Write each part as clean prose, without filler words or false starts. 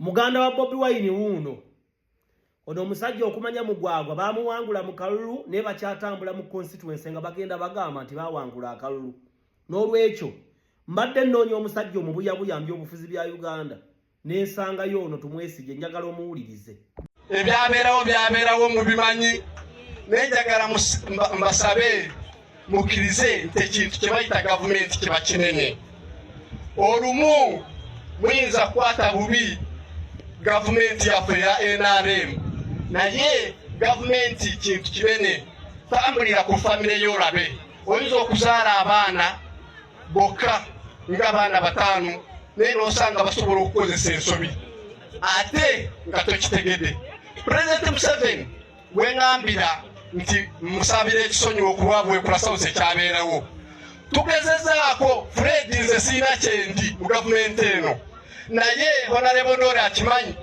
Muganda wa Bobi Wine wuuno. Ono omusajja okumanya mugwagwa bamuwangula mu kalulu naye bakyatambula mu constituency nga bagenda bagamba nti bawangula akalulu. N'olwekyo mbadde nnoonya omusajja omubuyabuya mu byobufuzi bya Uganda ne nsangayo ono tumwesige njagala omuwulirize. Ebyabeerawo byabeerawo mubimanyi, naye njagala mbasabe mukkirize nti ekintu kye bayita gavumenti kiba kinene. Olumu muyinza kukwata bubi gavumenti yaffe ya NRM, naye gavumenti kintu kinene. Tambulira ku famire yo olabe, oyinza okuzaala abaana bokka nga abaana bataano, naye n'osanga basobola okukozesa ensobi ate nga tokitegedde. Pulezidenti Museveni weŋambira nti musabira ekisonyiwo ku lwa Buweekula South ekyabeerawo. Tugezezaako Fred, nze siina kyendi mu gavumenti eno, naye Honorable Ndori akimanyi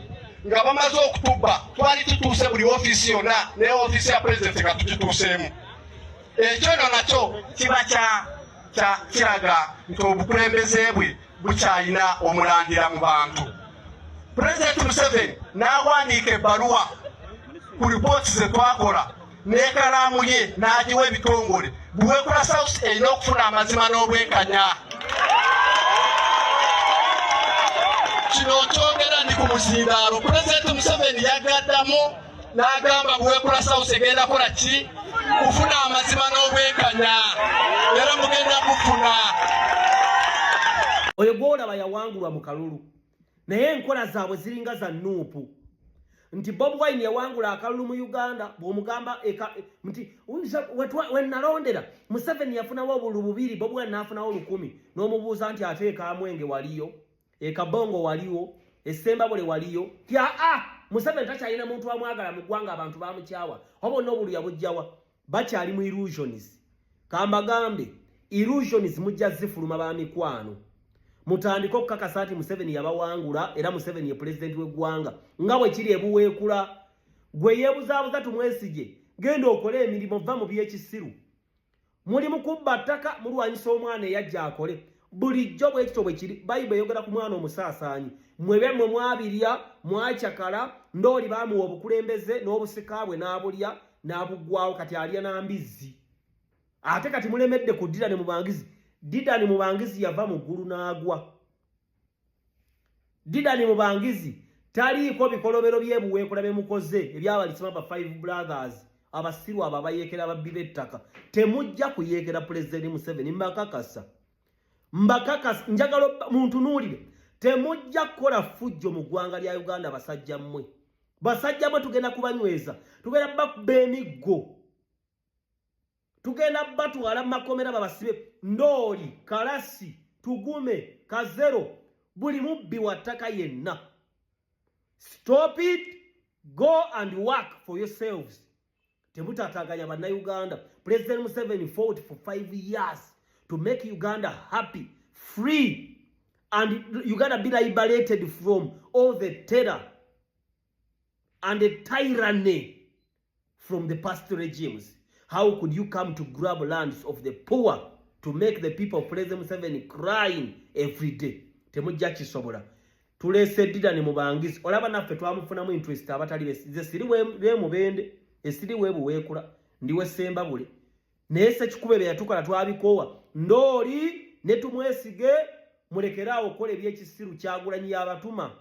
nga bamaze okutubba twali tutuuse buli ofiisi yonna, ne ofiisi ya pulezidenti nga tugituuseemu. Ekyo no nakyo kiba kiraga nti obukulembeze bwe bukyalina omulandira mu bantu. Pulezidenti Museveni n'awandiika ebbaluwa ku lipooti ze twakola n'ekalaamu ye n'agiwa ebitongole. Buweekula South erina okufuna amazima n'obwenkanya. Kino kyogera ndi ku muzindaalo. Pulezidenti Museveni yagaddamu n'agamba Buweekula South egenda kola ki? Kufuna amazima n'obwenkanya, era mugenda kufuna. Oyo gw'olaba yawangulwa mu kalulu, naye enkola zaabwe ziringa za NUP nti Bobi Wine yawangula akalulu mu Uganda. Bw'omugamba nti wenalondera Museveni yafunawo obululu bubiri, Bobi Wine n'afunawo 1000, n'omubuuza nti ate ekamwenge waliyo, ekabongo waliwo, esembabule waliyo, ti aa Museveni takyalina muntu amwagala mu ggwanga, abantu bamukyawa, oba bonna obulu yabujjawa. Bakyali mu illusions. Kambagambe, illusions mujja zifuluma ba mikwano. Mutandike okukakasa nti Museveni yabawangula era Museveni ye pulezidenti w'eggwanga nga bwe kiri ebuweekula. Gwe yeebuzaabuza tumwesige, genda okole emirimu, va mu by'ekisiru. Muli mu kubba ttaka, mulwanyisa omwana eyajja akole. Bulijjo bwe kityo bwe kiri. Bayibuli eyogera ku mwana omusaasaanyi. Mwe byammwe mwabirya, mwakyakala, Ndooli baamuwa obukulembeze n'obusika bwe n'abulya n'abuggwawo, kati alya na mbizzi. Ate kati mulemedde ku Didani Mubangizi. Didani Mubangizi yava mu ggulu n'agwa. Didani Mubangizi taliiko bikolobero by'ebuweekula bye mukoze ebyabalisima ba Five Brothers, abasiru abo abayeekera ababbi b'ettaka. Temujja kuyeekera Pulezidenti Museveni, mbakakasa, mbakakasa. Njagala muntunuulire, temujja kukola ffujjo mu ggwanga lya Uganda. Basajja mmwe, basajja mmwe, tugenda kubanyweza, tugenda bakuba emiggo, tugenda batwala mu makomera babasibe. Ndooli, Kalasi, Tugume, Kazero, buli mubbi wa ttaka yenna, stop it, go and work for yourselves. Temutataganya bannayuganda. President Museveni fought for 5 years to make Uganda happy, free, and Uganda be liberated from all the terror and the tyranny from the past regimes. How could you come to grab lands of the poor to make the people of President Museveni crying every day? Temujja kisobola. Tuleese Didani Mubangizi. Olaba naffe twamufunamu interest abatali nze siri we Mubende, esiri we Buweekula, ndi we Sembabule. Naye Sekikube bye yatukola twabikoowa. Ndooli ne tumwesige, mulekeraawo okukola ebyekisiru. Kyagulanyi yabatuma.